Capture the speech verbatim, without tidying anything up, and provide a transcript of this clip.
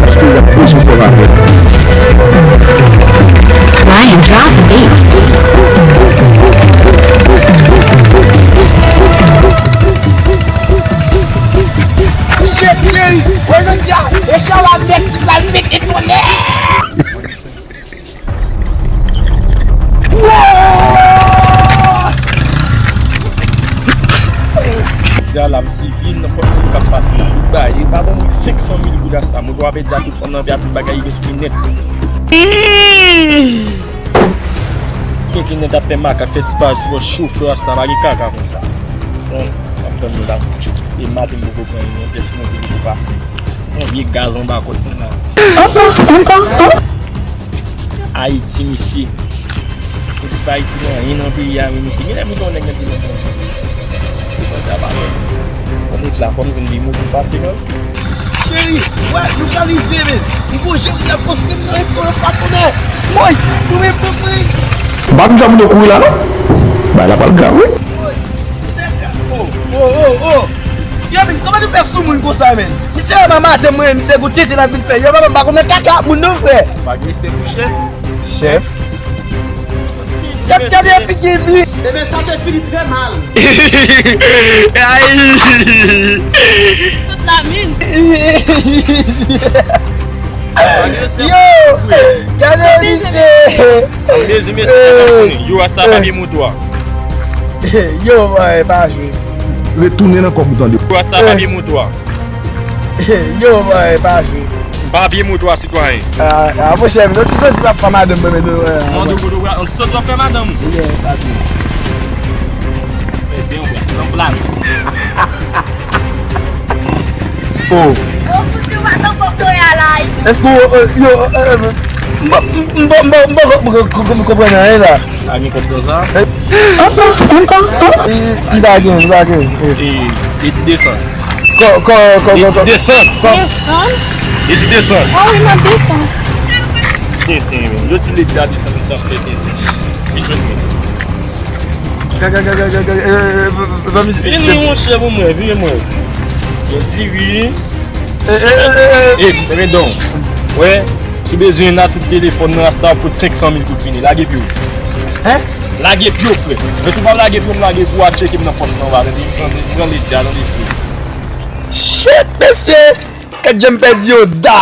Paske y ap bezwen sèvi avè l. Lion drop beat. Shit, cheri, wè jodi a, e chawa nèt ki pral pete tonnè. Jodi a la, m sivil, nenpòt moun k ap pase, m tout bay. E pa ban mwen senk san mil goud asta, mwen pral pèdi a tout fanm nan, pèdi a tout bagay, reskwi nèt. Kenken nèt ap fè makak, fè ti paj sou bò chofè asta, pa gen kaka konsa. Bon, m ap tann nou la. E maten m poko pran yon pyès monte poko pase. Yon vye gaz anba kòt mwen la. Ankò, ankò, ankò. Ayiti, misye. Polis pa Ayiti nan anyen nan peyi a, wi, misye. Genlè m gen yon nèg nan peyi a. Pou mwen ta pa wè. Mwen met la, fò m jwenn de mo pou pase, non. Cheri, wè, nou ka rive, men. M gon jan m ap poste m nan resto sa, konnen. Woy, nou menm, nou menm. M pa konn jan moun yo kouri la, non. Bagay la pral grav, wi. Oh, oh, oh, oh. Yo, men, kòman nou fè sou moun konsa, men? Misye, yon madanm mwen, misye, gon tenten l ap vin fè. Yo, papa, m pa konn nan kaka moun, non, frè. Pa gen respè pou chèf. Chèf. Gad, gade figi li. Ebyen, sa te fini trè mal. Ay. Sot la, min. Yo, gade misye. Mezi, mezi, yo, sa papye moto a. Yo, boy, pa jwe. Retounen nan kòb ou, tande. Yo, sa papye moto a. Yo, boy, pa jwe. Papye moto a, sitwayen. Ah, ah, monchè, nou ti soti pa, pa madanm mwen, men nou, eh, mande kote w sot w ap fè madanm. Yeah, pa jwe. Fè byen, wè, nan plat. Oh. Yo, pouse w ap nan kòk toya la. Èske w, eh, yo, eh, eh, m pa, m pa, m pa, m pa, m pa, m pa, m pa konprann anyen la. A gen kòb nan sa? Ankò, ankò, ankò. Li, li pa gen, li pa gen. E, e ti desann. Kò, kò, kò, kò, kò. Desann. Desann? E ti desann. Ah wi, m ap desann. Tenten, men. Yo di ledi a desann, men sa fè tenten. Li jwenn mwen. Ga, ga, ga, ga, ga, ga, eh, eh, eh, eh, eh, eh, vini, monchè, pou mwen, vini, mwen. Yo di wi. Eh, eh, eh, eh, eh. Eh, men don. Wè, si w bezwen nan tout telefòn nan, asta w pot senk san mil goud vini. Lage pye w. Hein? Lage pye w, frè. Men si w pa lage pye w, m lage pou w a tcheke m nan pòs nan, va, tande, tande, pran ledi a, tande, frè. Shit, mesye! Gad jan m pèdi yo, da!